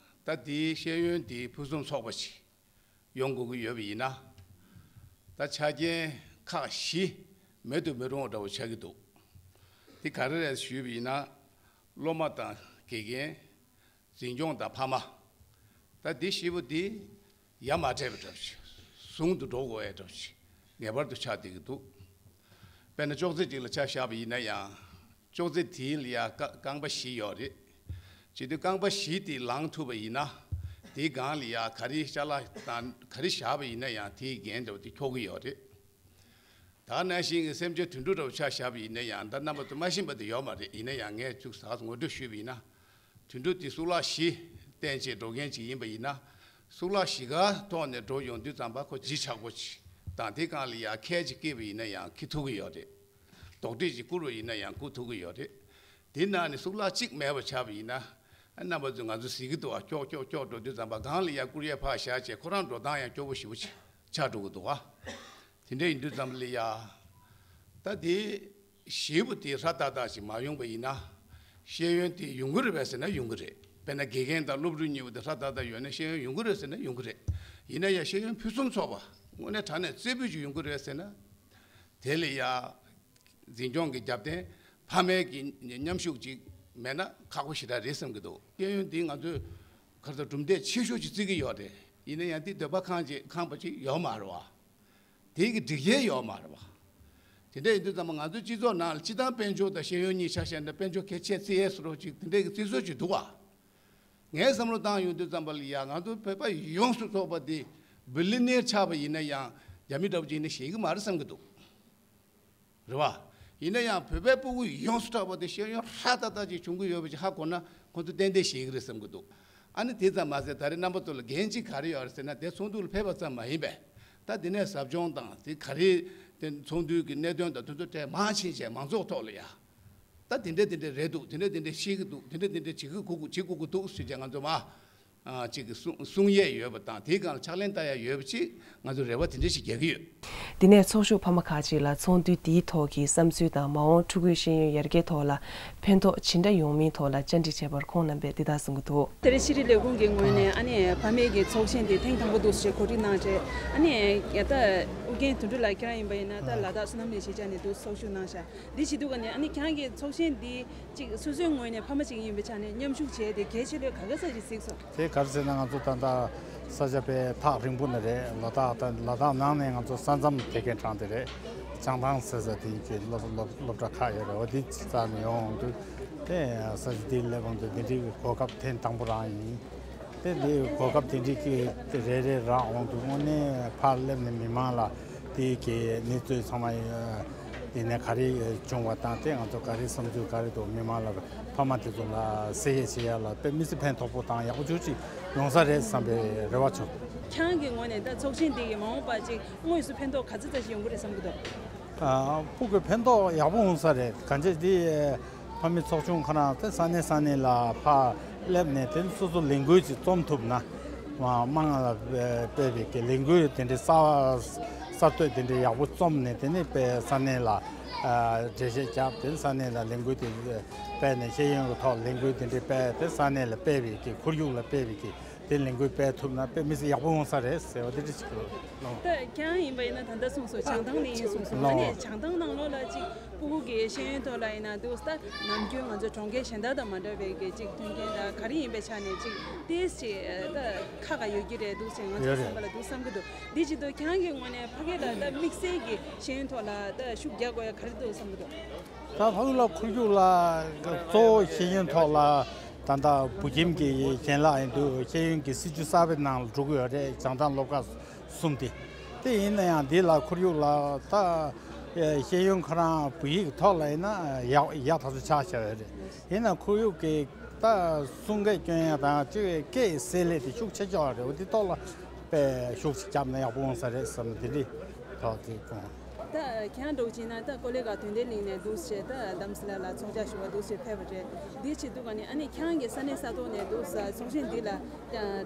ད་དེའི་ཤེས་ཡོན་དེ་ཕུན་སུམ་ཚོགས་པ་ཞིག་ཡོང་དགོས་ཀྱི་ཡོད་པ་ཡིན་ན། ད་ཆ་རྐྱེན་ཁག་བཞི་མེད་དུ་མི་རུང་བ་འདྲ་བོ་ཆགས་ཀྱི་འདུག་དེ་ག་རེ་རེད་ཞུས་པ་ཡིན་ན། སློབ་མ་དང་དགེ་རྒན། འཛིན་སྐྱོང་དང་ཕ་མ། ད་འདི་བཞི་པོ་འདི་ཡ་མ་བྲལ་བ་འདྲ་བོ་ཞིག་ཟུང་དུ་འགྲོ་དགོས་ཡ་འདྲ་བོ་ཞིག་ངེས་པར་དུ་ཆགས་བསྡད་ཀྱི་འདུག་དཔེར་ན་ཅོག་ཙེ་གཅིག་ལ་ཆ་བཞག་པ་ཡིན་ན་ཡང་། ཅོག་ཙེ་དེའི་ལ་ཡ་རྐ་རྐང་པ་བཞི་ཡོད་རེད། བྱེད་དུས་རྐང་པ་བཞི་དེ་ལངས་ཐུབ་པ་ཡིན་ན། དེའི་སྒང་ལ་ཡ་ག་རེ་ཅ་ལག་དང་ག་རེ་བཞག་པ་ཡིན་ན་ཡང་དེའི་འགན་འདྲ་བོ་དེ་འཁྱོག་གི་ཡོད་རེད། ད་ནང་བཞིན་གྱི་སེམས་ཅན་དུད་འགྲོ་འདྲ་བོ་ཆ་བཞག་པ་ཡིན་ན་ཡང་། ད་རྣམ་པ་ཚོ་མ་ཤེས་པ་དེ་ཡོད་མ་རེད། ཡིན་ན་ཡང་ངས་ཅུང་ཟད་ངོ་སྤྲོད་ཞུས་པ་ཡིན་ན། དུད་འགྲོ་དེ་གཙུག་ལག་བཞི་བསྟེན་བྱས་འགྲོ་མཁན་ཅིག་ཡིན་པ་ཡིན་ན། གཙུག་ལག་བཞི་ཀ་ཐོག་ནས་འགྲོ་ཡོང་དུས་ཙམ་པ་ཁོ་ལྗིད་ཆགས་པོ་ཅིག་དང་། དེ་སྒང་ལ་ཡ་ཁལ་ཅིག་བཀལ་བ་ཡིན་ན་ཡང་འཁྱེར་ཐུབ་ཀྱི་ཡོད་རེད། རྡོག་ཁྲེས་ཅིག་བསྐུར་བ་ཡིན་ན་ཡང་བསྐུར་ཐུབ་ཀྱི་ཡོད་རེད། དེ་ནང་ནས་གཙུག་ལག་གཅིག་མེད་པ་ཆགས་པ་ཡིན་ན། རྣམ་པ་ཚོས་ང་ཚོ་གཟིགས་ཀྱི་འདུག་ཨ། འཁྱོག་འཁྱོག་འཁྱོག་འགྲོ་དུས་ཙམ་པ་སྒང་ལ་ཡ་བསྐུར་ཡས་ཕར་བཞག་བྱས་ཁོ་རང་འགྲོ་སྟངས་ཡང་སྐྱོ་པོ་ཞེ་པོ་ཅིག་ཆགས་འགྲོ་གི་འདུག་ཨ། དེ་འདྲ་ཡིན་དུས་ཙམ་ལ་ཡ། ད་དེ་ ཞེ་པོ་དེ་ཧྲ་ཏག་ཏག་ཅིག་མ་ཡོང་པ་ཡིན་ན། ཤེས་ཡོན་དེ་ཡོང་གི་རེད་པས་ཟེར་ན་ཡོང་གི་རེད། དཔེར་ན་དགེ་རྒན་དང་སློབ་ཕྲུག་གཉིས་པོ་དེ་ཧྲ་ཏག་ཏག་ཡོད་ན་ཤེས་ཡོན་ཡོང་གི་རེད་ཟེར་ན་ཡོང་གི་རེད། ཡིན་ན་ཡང་ཤེས་ཡོན་ཕུན་སུམ་ཚོགས་པ་དངོས་གནས་དྲང་གནས་རྩེ་ཕུད་ཅིག་ཡོང་གི་རེད་ཟེར་ན། དེ་ལ་ཡ། འཛིན་སྐྱོང་གི་རྒྱབ་རྟེན་ཕ་མའི་གི་མཉམ་ཞུགས་ཅིག་མེད་ན་ཁག་པོ་ཞེ་དྲག་རེད་བསམ་གི་འདུག་ཤེས་ཡོན་འདི་ང་ཚོས་ག་རེ་ཟེར་གྲུབ་འབྲས་ཆེ་ཤོས་ཅིག་བརྩི་གི་ཡོད་རེད། ཡིན་ན་ཡང་འདི་འདོད་པ་ཁེངས་ཅིག་ཁེངས་པ་ཅིག་ཡོད་མ་རེད་བ། དེ་གི་སྒྲིག་གཞི་ཡོད་མ་རེད་བ། དེ་འདྲ་ཡིན་དུས་ཙམ་པ་ང་ཚོའི་སྤྱི་ཚོགས་ནང་ལ་སྤྱི་བཏང་དཔལ་འབྱོར་དང་ཤེས་ཡོན་གཉིས་ཆ་བཞག་ན་དཔལ་འབྱོར་གལ་ཆེ་བརྩི་ཡས་བཟོ་འདྲ་ཅིག་དེ་འདྲའི་གི་བརྩི་སྲོལ་ཅིག་འདུག་བ། ངས་བསམ་བློ་བཏང་ཡོང་དུས་ཙམ་པ་ལ་ཡ་ང་ཚོ་བོད་པ་ཡོངས་སུ་རྫོགས་པ་འདི་བི་ལི་ནེར་ཆགས་པ་ཡིན་ན་ཡང་རྒྱ་མི་འདྲ་པོ་ཅིག་ཡིན་ན་ཤེས་གི་མ་རེད་བསམ་གི་འདུག་རེད་བ། ཡིན་ན་ཡང་བོད་པའི་སྤུ་གུ་ཡོངས་སུ་གྲགས་པ་དེ་ཤེས་ཡོན་ཧྲ་ཏག་ཏག་ཅིག་བྱུང་གི་ཡོད་པ་ཅིག་ཧ་གོ་ན་ཁོང་ཚོ་ཏན་ཏན་ཤེས་ཀྱི་རེད་བསམ་གྱི་འདུག་ཨ་ནི་དེ་ཙམ་མ་ཟད་ད་རེས་རྣམ་པ་ཚོ་ལ་འགན་ཅིག་ག་རེ་ཡོད་རེད་ཟེར་ན། དེ་ཚོགས་འདུ་ལ་ཕེབས་པ་ཙམ་མ་ཡིན་པས། ད་དེ་ནས་ཟབ་སྦྱོང་དང་དེ་ག་རེ་དེ་ཚོགས་འདུའི་གི་གནད་དོན་དང་དེ་ཚོ་གྲས་མང་ཕྱིན་བྱས་མང་ཚོགས་ཐོག་ལ་ཡ། ད་དེ་འདྲ་དེ་འདྲ་རེད་འདུག་དེ་འདྲ་དེ་འདྲ་ཤེས་ཀྱི་འདུག་དེ་འདྲ་དེ་འདྲ་བྱེད་ཀྱི་དགོས་ཀྱི་བྱེད་དགོས་ཀྱི་འདུག་ཟེར་བྱས་ང་ཚོ་མ། ཨ། གཅིག་གི་གསུང་གསུང་ཡས་ཡོད་པ་དང་དེའི་སྒང་ལ་ཕྱག་ལེན་བསྟར་ཡ་ཡོད་པ་ཅིག་ང་ཚོས་རེ་བ་དེ་འདྲ་ཞིག་རྒྱག་གི་ཡོད། དེ་ནས་ཚོགས་ཞུགས་ཕ་མ་ཁག་ཅིག་ལ་ཚོགས་འདུ་འདིའི་ཐོག་གི་བསམ་ཚུལ་དང་མ་འོངས་ཕྲུ་གུའི་ཤེས་ཡོན་ཡར་རྒྱས་ཐོག་ལ་ཕན་ཐོགས་ཇི་འདྲ་ཡོང་མིན་ཐོག་ལ་བཅར་འདྲི་བྱས་པར་ཁོང་རྣམ་པས་འདི་ལྟར་གསུང་གི་འདུག་དེ་རིང་ཤེས་རིག་ལས་ཁུངས་ཀྱི་ངོས་ནས་ཨ་ནི་ཕ་མའི་གི་ཚོགས་ཆེན་དེ་ཐེངས་དང་པོ་འདུག་ཞེས་གོ་སྒྲིག་གནང་རྗེས། ཨ་ནི་ད་ཨུ་རྒྱན་དོན་གྲུབ་ལགས་ཁྱེད་རང་ཡིན་པ་ཡིན་ན་ད་ལ་དྭགས་བསོད་ནམས་གླིང་གཞིས་ཆགས་ནས་འདུག་ཚོགས་ཞུགས་གནང་ཤག་འདི་བྱེད་དུས་ཀ་ནས་ཨ་ནི་ཁྱེད་རང་གི་ཚོགས་ཆེན་འདི་ཅིག་སོ་སོའི་ངོས་ནས་ཕ་མ་ཅིག་ཡིན་པའི་ཆ་ནས་མཉམ་ཞུགས་བྱས་ཏེ་གལ་ཆེ་ལོས་ག་ག་ས་ཞིག་གཟིགས་སོང་། དེ་ག་རེ་ཟེར་ན་ང་ཚོ་ད་ལྟ་ས་ཆ་དཔེ་ཐག་རིང་པོ་ནས་རེད། ལ་དྭགས་ད་ལ་དྭགས་ནང་ནས་ང་ཚོ་ས་མཚམས་དེ་གའི་འཕྲང་དེ་རེད། བྱང་ཐང་ཟེར་ས་དེ་གི་སློབ་སློབ་སློབ་གྲྭ་ཁག་ཡོད་རེད། འོ་དེ་རྩ་ནས་ཡོང་འོང་དུས་དེ་ས་ཆ་དེའི་སླེབས་འོང་དུས་དེ་འདྲའི་གི་གོ་སྐབས་ཐེངས་དང་པོ་རང་ཡིན། དེ་འདི་གོ་སྐབས་དེ་འདྲའི་གི་རེ་རེ་རག་འོང་དུས་དངོས་གནས་ཕར་སླེབས་ནས་མི་མང་ལ་དེ་གི་གནས་ཚུལ་ཚང་མ་དེ་ནས་ག་རེ་བྱུང་བ་དང་དེ་ང་ཚོ་ག་རེ་བསམ་ཚུལ་ག་རེ་འདུག་མི་མང་ལ་ཕ་མ་དེ་ཚོ་ལ་གསལ་བཤད་བྱེད་ཡ་ལ་དཔེ་མི་སྲིད་ཕན་ཐོགས་པོ་དང་ཡག་པོ་ཅིག་ཡོང་ས་རེད་བསམ་པའི་རེ་བ་བྱུང་། ཁྱེད་རང་གི་ངོས་ནས་ད་ཚོགས་ཆེན་འདི་གི་མ་འོངས་པ་ཅིག་དངོས་སུ་ཕན་ཐོགས་ག་ཚོད་ཙམ་ཞིག་ཡོང་གི་རེད་བསམ་གི་འདུག་ཨ། སྤུ་གུ་ཕན་ཐོགས་ཡག་པོ་ཡོང་ས་རེད། གང་ཅི་འདི་ཕ་མའི་ཚོགས་ཆུང་ཁོ་རང་དེ་ས་གནས་ས་གནས་ལ་ཕར་སླེབས་ནས་དེ་སོ་སོ་ལས་འགུལ་ཅིག་རྩོམ་ཐུབ་ན། མ་མང་ལ་སྤེལ་བའི་གི་ལས་འགུལ་དེ་འདྲའི་གསར་གསར་གཏོད་དེ་འདྲའི་ཡག་པོ་རྩོམ་ནས་དེ་ནས་དཔེ་ས་གནས་ལ་འགྲེལ་བཤད་བརྒྱབ། དེ་ས་གནས་ལ་ལས་འགུལ་དེ་སྤེལ་ནས་ཤེས་ཡོན་གྱི་ཐོག་ལས་འགུལ་དེ་འདྲའི་སྤེལ་ཏེ་ས་གནས་ལ་སྤེལ་བའི་གི་ཁོར་ཡུག་ལ་སྤེལ་བའི་གི་དེ་ལས་འགུལ་སྤེལ་ཐུབ་ན་དཔེ་མི་སྲིད་ཡག་པོ་ཡོང་ས་རེད་ཟེར་བ་དེ་འདྲ་ཞིག་ལོ། ད་ཁྱེད་རང་ཡིན་པ་ཡིན་ན་ད་ལྟ་གསུངས་སོང་། བྱང་ཐང་ནས་ཡིན་གསུངས་སོང་། ལོ། ཨ་ནི་བྱང་ཐང་ནང་ལོགས་ལ་ཅིག་སྤུ་གུ་གི་ཤེས་ཡོན་ཐོག་ལ་ཡིན་ན་འདུག་ད་ནམ་རྒྱུན་ང་ཚོ་གྲོང་ཁྱེར་གཞན་དག་དང་མ་འདྲ་བའི་གི་ཅིག་མཐུན་རྐྱེན་དང་ག་རེ་ཡིན་པའི་ཆ་ནས་ཅིག་ཏོག་ཙམ་ཅིག་ད་ཁག་ཁག་ཡོད་ཀྱི་རེད་འདུག་ཟེར་ང་ཚོའི་ཡོད་རེད། བསམ་པ་ལ་འདུག་བསམ་གྱི་འདུག་འདི་བྱེད་དུས་ཁྱེད་རང་གི་ངོས་ནས་ཕ་གི་ལ་ད་དམིགས་བསལ་གྱི་ཤེས་ཡོན་ཐོག་ལ་ད་ཤུགས་རྒྱག་དགོས་ཡ་ག་རེ་འདུག་བསམ་གྱི་འདུག་ད་ཕ་གི་ལ་ཁོར་ཡུག་ལ་གཙོ་བོ་ཤེས་ཡོན་ཐོག་ལ་ད་ལྟ་བོད་ཁྱིམ་གྱི་རྒན་ལགས་ཡིན་དུས་ཤེས་ཡོན་གྱི་སྲིད་བྱུས་གསར་པའི་ནང་ལ་འགྲོ་གི་ཡོད་རེད། བྱང་ཐང་སློབ་ཁག་གསུམ་དེ། དེ་ཡིན་ན་ཡང་འདི་ལ་ཁོར་ཡུག་ལ་ད་ཤེས་ཡོན་ཁོ་རང་བོད་ཡིག་ཐོག་ལ་ཡིན་ན་ཡག་ཡག་ཐག་ཆོད་ཆགས་བཞག་ཡོད་རེད། ཡིན་ན་ཁོར་ཡུག་གི་ད་གསུང་སྐད་སྐྱོན་ཡ་དང་ཅིག་སྐད་ཡི་བསྲེ་ལྷད་དེ་ཤུགས་ཆེ་ཆགས་ཡོད་རེད། འོ་འདི་ཐོག་ལ་དཔེ་ཤུགས་ཆེ་བརྒྱབ་ན་ཡག་པོ་ཡོང་ས་རེད་བསམ་ནས་དེ་འདྲའི་ཐོག་དེ་དགོངས། ད་ཁྱེད་རང་འདྲ་བོ་བྱས་ན་ད་ཀོ་ལེ་གྷལ་དོན་ལྡན་གླིང་ནས་འདུག་སེ་ད་དྷ་རམ་ས་ལ་ལ་ཚོགས་བཅར་ཞུ་བ་འདུག་སེ་ཕེབས་པ་རེད། འདི་བྱེད་དུས་ཀ་ནས་ཨ་ནི་ཁྱེད་རང་གི་ས་གནས་ས་ཐོག་ནས་འདུག་སེ་ཚོགས་ཆེན་འདི་ལ་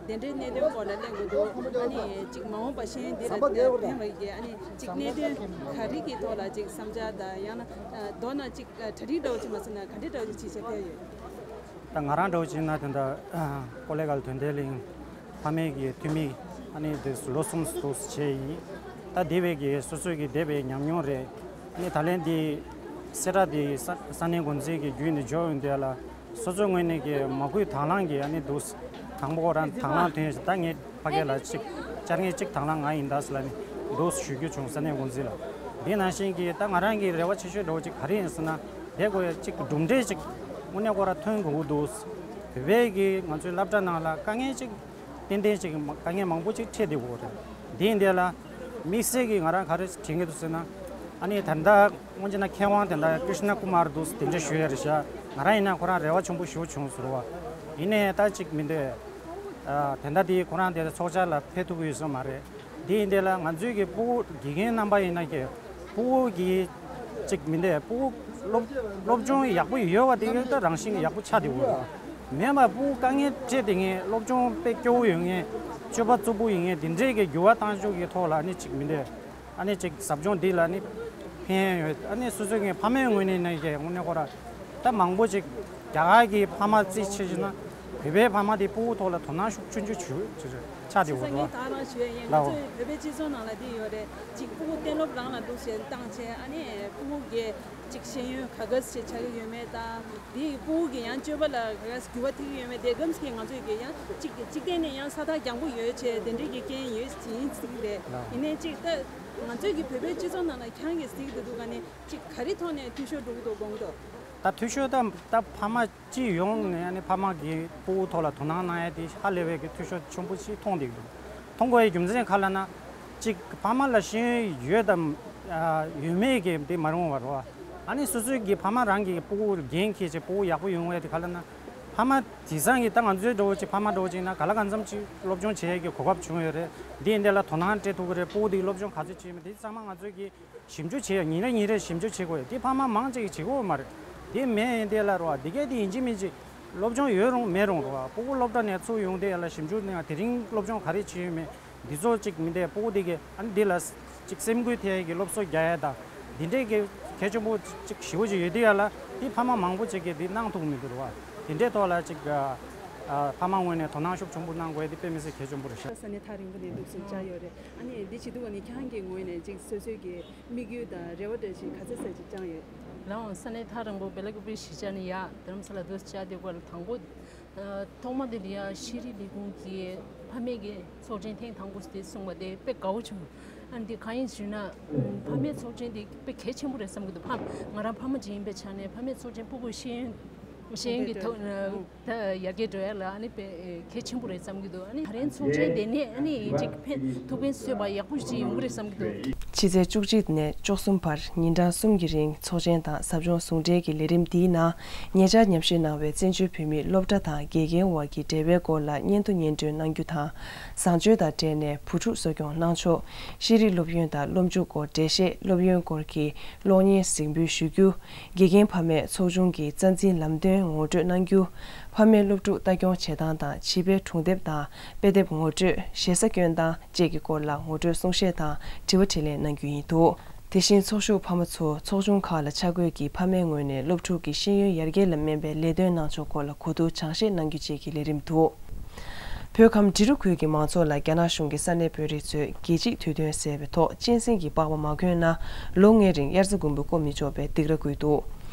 དེ་འདྲའི་གནད་དོན་སྐོར་ལ་གླེང་དགོས་འདུག་ཨ་ནི་ཅིག་མ་འོངས་པ་ཤེས་ཡོན་འདི་ལ་ཕན་པ་གི་ཨ་ནི་ཅིག་གནད་དོན་ག་རེ་གི་ཐོག་ལ་ཅིག་བསམ་འཆར་དང་ཡང་ན་མདོར་ན་ཅིག་གྲ་སྒྲིག་འདྲ་བོ་ཅིག་མ་བྱས་ན་ག་འདྲའི་འདྲ་བོ་ཅིག་བྱེད་བྱེད་ཕེབས་ཡོད། ད་ང་རང་འདྲ་བོ་བྱས་ན་དེ་འདྲ་ཀོ་ལེ་གྷལ་དོན་ལྡན་གླིང་ཕ་མའི་གི་འཐུས་མི་ཨ་ནི་དེ་ལོ་གསུམ་འདུག་སེ་བྱས་ཡིན། ད་འདས་པའི་གི་སོ་སོའི་གི་འདས་པའི་ཉམས་མྱོང་རེད། ཨ་ནི་ད་ལན་འདི་གསལ་བསྒྲགས་འདི་ས་ས་གནས་འགོ་འཛིན་གྱི་བརྒྱུད་ནས་འབྱོར་ཡོང་དུས་ལ་སོ་སོའི་ངོས་ནས་གི་མ་བསྐུལ་དང་བླངས་ཀྱི་ཨ་ནི་འདུག་སེ་དང་པོ་ཁོ་རང་དང་བླངས་ཐོན་ཞིག་ད་ངས་ཕ་གི་ལ་ཅིག་བཅར་མཁན་གཅིག་དང་བླངས་ང་ཡིན་ད་ཟེར་ལ་ནི་འདུག་སེ་ཞུ་རྒྱུ་བྱུང་ས་གནས་འགོ་འཛིན་ལ། འདི་ནང་བཞིན་གྱི་ད་ང་རང་གི་རེ་བ་ཆེ་ཤོས་འདྲ་བོ་ཅིག་ག་རེ་ཡིན་ཟེར་ན། དེ་དགོས་ཡ་གཅིག་གྲུབ་འབྲས་གཅིག་དངོས་གནས་ཁོ་རང་ཐོན་དགོས་ཀྱི་འདུག་བོད་པའི་གི་ང་ཚོའི་སློབ་གྲྭ་ནང་ལ་དཀའ་ངལ་གཅིག་ཏན་ཏན་གཅིག་དཀའ་ངལ་མང་པོ་གཅིག་འཕྲད་བསྡད་ཡོད་རེད། འདི་འདི་ལ་དམིགས་བསལ་གྱི་ང་རང་ག་རེ་དྲན་གྱི་འདུག་ཟེར་ན། ཨ་ནི་ད་ལྟ་དངོས་གནས་ན་མཁས་དབང་དེ་འདྲ་ཀྲི་ཤི་ན་ཀུ་མར་འདུག་དེ་འདྲ་ཞུ་ཡ་རེད་ཤག་ང་རང་ཡིན་ན་ཁོ་རང་རེ་བ་ཆེན་པོ་ཞེ་པོ་བྱུང་ཟེར་བ། ཡིན་ནའི་ད་གཅིག་མི་འདོད། ཨ། དེ་འདྲ་དེ་ཁོ་རང་དེ་ཚོགས་བཅར་ལ་ཕེབས་ཐུབ་ཀྱི་ཡོད་ས་མ་རེད། དེ་ཡིན་དེ་ལ་ང་ཚོའི་གི་སྤུ་གུ་དགེ་རྒན་རྣམ་པ་ཡིན་ན་གི་སྤུ་གུ་གི་གཅིག་མི་འདོད། སྤུ་གུ་སློབ་སློབ་སྦྱོང་ཡག་པོ་ཡོད་པ་དེ་ཡོད་ད་རང་བཞིན་གྱི་ཡག་པོ་ཆགས་བསྡད་ཡོད་རེད། མེད་པ་སྤུ་གུ་དཀའ་ངལ་འཕྲད་དེ་ངས་སློབ་སྦྱོང་དཔེ་སྐྱོ་བོ་ཡོད་མཁན་སྤྱོད་པ་རྩུབ་པོ་ཡིན་མཁན་དེ་འདྲས་ཀྱི་འགྱུར་བ་བཏང་ཕྱོགས་ཀྱི་ཐོག་ལ་ནི་གཅིག་མི་འདོད། ཨ་ནི་ཅིག་ཟབ་སྦྱོང་འདི་ལ་ནི་ ཡོད། ཨ་ནི་སོ་སོའི་ངའི་ཕ་མའི་ངོས་ནས་ནས་ཀྱི་དངོས་གནས་ཁོ་ར་ད་མང་པོ་ཅིག་རྒྱ་གར་གྱི་ཕ་མ་རྩིས་བྱས་ན་བོད་པའི་ཕ་མ་དེ་ཕྲུ་གུ་ཐོག་ལ་དོ་སྣང་ཤུགས་ཆུང་ཆུང་བྱུང་ཆགས་བསྡད་ཡོད་རེད་བ། ད་རང་ཞུ་ཡ་ཡིན། ང་ལའོ། ཚོའི་བོད་པའི་སྤྱི་ཚོགས་ནང་ལ་འདི་ཡོད་རེད། ཅིག་ཕྲུ་གུ་གཏན་སློབ་རང་ལ་འདུག་བྱས་བཏང་བྱས། ཨ་ནི་ཕྲུ་གུ་གི་ཅིག་ཤེས་ཡོན་ག་ག་ཞིག་ཆགས་ཀྱི་ཡོད་མེད་དང་། དེའི་ཕྲུ་གུ་གི་ཡང་སྤྱོད་པ་ལ་ག་ག་འགྱུར་བ་ཐེབས་ཀྱི་ཡོད་མེད་དེ་གམ་ཞིག་ང་ཚོས་ཀྱི་ཡང་ཅིག་ཅིག་བལྟས་ནས་ཡང་ས་ཐག་རྒྱང་པོ་ཡོད་བྱས་དེ་འདྲའི་གི་རྐྱེན་ཡོད་ཡིན་ཟེར་གྱི་རེད། ཡིན་ནའི་ཅིག་ད་ང་ཚོས་ཀྱི་བོད་པའི་སྤྱི་ཚོགས་ནང་ལ་ཁྱེད་རང་གིས་གཟིགས་བསྡད་འདུག་ག་ནས་ཅིག་ག་རེ་ཐོག་ནས་འཐུས་ཤོར་འགྲོ་གི་འདུག་དགོངས་འདུག་ད་འཐུས་ཤོར་ད་ད་ཕ་མ་སྤྱི་ཡོངས་ནས་ཨ་ནི་ཕ་མ་གིས་ཕྲུ་གུ་ཐོག་ལ་དོ་སྣང་གནང་ཡ་དེ་ཧ་ལས་པའི་གི་འཐུས་ཤོར་ཆེན་པོ་ཞིག་མཐོང་བསྡད་འདུག་མཐོང་དགོས་ཡའི་རྒྱུ་མཚན་ག་ལ་ན། གཅིག་ཕ་མ་ལ་ཤེས་ཡོན་ཡོད་དམ་ཡོད་མེད་ཀྱི་དེ་མ་རུང་བ་རོ། ཨ་ནི་སོ་སོའི་གི་ཕ་མ་རང་གི་ཕྲུ་གུ་འགན་འཁྱེར་བྱས་ཕྲུ་གུ་ཡག་པོ་ཡོང་བའི་དེ་ག་ལ་ན། ཕ་མ་དེང་སང་གི་ད་ང་ཚོའི་འདྲ་བོ་ཅིག་ཕ་མ་འདྲ་བོ་ཅིག་ན་ག་ལ་གང་འཚམ་ཅིག་སློབ་སྦྱོང་བྱེད་ཡས་ཀྱི་གོ་སྐབས་བྱུང་ཡོད་རེད། འདི་ཡིན་དེ་ལ་དོ་སྣང་སྤྲད་ཐུབ་ཀྱི་རེད། ཕྲུ་གུ་དེ་སློབ་སྦྱོང་ག་ཚོད་བྱེད་མེད་དེ་ཚང་མ་ང་ཚོའི་གི་ཞིབ་འཇུག་བྱེད་ཡ་ཉིན་རེ་ཉིན་རེ་ཞིབ་འཇུག་བྱེད་དགོས་ཡ་དེ་ཕ་མ་མང་ཆེ་གིས་བྱེད་དགོས་མ་རེད། དེ་མེད་ཡིན་དེ་ལ་རོ་བ་འདི་གས་དེ་ཡིན་གཅིག་མིན་གཅིག་སློབ་སྦྱོང་ཡོད་རུང་མེད་རུང་རོ་བ་ཕྲུ་གུ་སློབ་གྲྭ་ནས་ཚུར་ཡོང་དེ་ཡ་ལ་ཞིབ་འཇུག་ནས་དེ་རིང་སློབ་སྦྱོང་ག་རེ་བྱས་ཡོད་མེད་འདི་ཚོ་གཅིག་མིན་དེ་ཕྲུ་གུ་དེ་གས་ཨ་ནི་འདི་ལ་གཅིག་སེམས་འགུལ་ཐེབས་ཡ་གི་སློབ་གསོ་རྒྱག་ཡ་དང་འདི་འདྲས་གི་གལ་ཆེན་པོ་གཅིག་ཞེ་པོ་ཅིག་ཡོད་དེ་ཡ་ལ་དེ་ཕ་མ་མང་པོ་ཅིག་གིས་དེ་གནང་ཐུབ་མི་འདུག་རོ་བ། དེ་འདྲས་ཐོག་ལ་གཅིག་ཨ་ཕ་མ་ངོས་ནས་དོ་སྣང་ཤུགས་ཆེན་པོ་གནང་དགོས་ཡ་དེ་དཔེ་མི་སྲིད་གལ་ཆེན་པོ་རེད་ཤག་ས་གནས་ཐག་རིང་པོ་ནས་འདུག་སེ་བཅར་ཡོད་རེད། ཨ་ནི་འདི་བྱེད་དུས་ནི་ཁྱེད་རང་གི་ངོས་ནས་ཅིག་སོ་སོའི་གི་དམིགས་ཡུལ་དང་རེ་བ་འདྲ་ཞིག་ག་ཚོད་ཙམ་ཅིག་བཅངས་ཡོད། ལའོ། ས་གནས་ཐག་རིང་པོ་བེ་ལ་ཀུ་པི་གཞིས་ཆགས་ནས་ཡར་རྡ་རམ་ས་ལ་འདུག་སེ་བཅར་དུས་སྐབས་ལ་དང་པོ། ཐོག་མ་དེ་ལ་ཡ་ཤེས་རིག་ལས་ཁུངས་ཀྱི་ཕ་མེས་ཀྱི་ཚོགས་ཆེན་ཐེངས་དང་པོ་དེ་གསུངས་པ་དེ་དཔེ་དགའ་བོ་བྱུང་། ཨ་འདི་གང་ཡིན་ཞུས་ན། ཕ་མེས་ཚོགས་ཆེན་དེ་དཔེ་གལ་ཆེན་པོ་རེད་བསམ་གྱི་འདུག་ཕ་ང་རང་ཕ་མ་ཅིག་ཡིན་པའི་ཆ་ནས་ཕ་མེས་ཚོགས་ཆེན་ཕྲུ་གུའི་ཤེས་ཡོན་ཤེས་ཡོན་གྱི་ཐོག་ད་ཡར་རྒྱས་འགྲོ་ཡ་ལ་ཨ་ནི་དཔེ་གལ་ཆེན་པོ་རེད་བསམ་གྱི་འདུག་ཨ་ནི་ད་རེས་ཚོགས་ཆེན་དེ་ནས་ཨ་ནི་ཅིག་ཕན་ཐུགས་ཕན་གསོས་པ་ཡག་པོ་ཞིག་ཡོང་གི་རེད་བསམ་གྱི་འདུག་ཕྱི་ཚེས་བཅུ་གཅིག་ནས་བཅུ་གསུམ་བར་ཉིན་གྲངས་གསུམ་གྱི་རིང་ཚོགས་ཆེན་དང་ཟབ་སྦྱོང་ཟུང་འབྲེལ་གྱི་ལས་རིམ་འདིའི་ནང་ཉེ་ཆར་མཉམ་ཞུགས་གནང་བའི་བཙན་བྱོལ་བོད་མིའི་སློབ་གྲྭ་དང་དགེ་རྒན་དབར་གྱི་འབྲེལ་བའི་སྐོར་ལ་སྙན་ཐོ་སྙན་སྒྲོན་གནང་རྒྱུ་དང་། བཟང་སྤྱོད་དང་འབྲེལ་ནས་བུ་ཕྲུག་གསོ་སྐྱོང་གནང་ཕྱོགས། ཤེས་རིག་སློབ་ཡོན་དང་སློབ་འཇུག་སྐོར་འགྲེལ་བཤད། སློབ་ཡོན་སྐོར་གྱི་གློག་བརྙན་གཟིགས་འབུལ་ཞུ་རྒྱུ། དགེ་རྒན་ཕ་མས་ཚོགས་ཆུང་གི་རྩ་འཛིན་ལམ་སྟོན་ངོ་སྤྲོད་གནང་རྒྱུ། ཕ་མས་སློབ་ཕྲུག་ལྟ་སྐྱོང་བྱེད་སྟངས་དང་བྱིས་པའི་སྒྲུང་དེབ་དང་དཔེ་དེབ་ངོ་སྤྲོད། ཞེ་ས་སྐྱོན་སྟངས་བཅས་ཀྱི་སྐོར་ལ་ངོ་སྤྲོད་གསུང་བཤད་དང་དྲི་བ་དྲིས་ལན་གནང་རྒྱུ་ཡིན་འདུག་དེ་བཞིན་ཚོགས་ཞུགས་ཕ་མ་ཚོ་ཚོགས་ཆུང་ཁག་ལ་ཆ་བགོས་ཀྱིས་ཕ་མའི་ངོས་ནས་སློབ་ཕྲུག་གི་ཤེས་ཡོན་ཡར་རྒྱས་ལ་སྨན་པའི་ལས་དོན་གནང་ཕྱོགས་སྐོར་ལ་གོ་བསྡུར་སྦྱང་བཤད་གནང་རྒྱུ་བཅས་ཀྱི་ལས་རིམ་འདུག་བོད་ཁམས་འབྲི་རུ་ཁུལ་གྱི་མང་ཚོགས་ལ་རྒྱ་ནག་གཞུང་གི་ས་གནས་བོད་རིགས་ཚོས་རྒྱལ་གཅེས་དུས་སྟོན་ཟེར་བའི་ཐོག་གཅན་གཟན་གྱི་པགས་པ་མ་གོན་ན་ལོ་ལྔའི་རིང་དབྱར་རྩྭ་དགུན་འབུ་བརྐོ་མི་ཆོག་པའི་སྡིགས་ར་བསྐུལ་འདུག་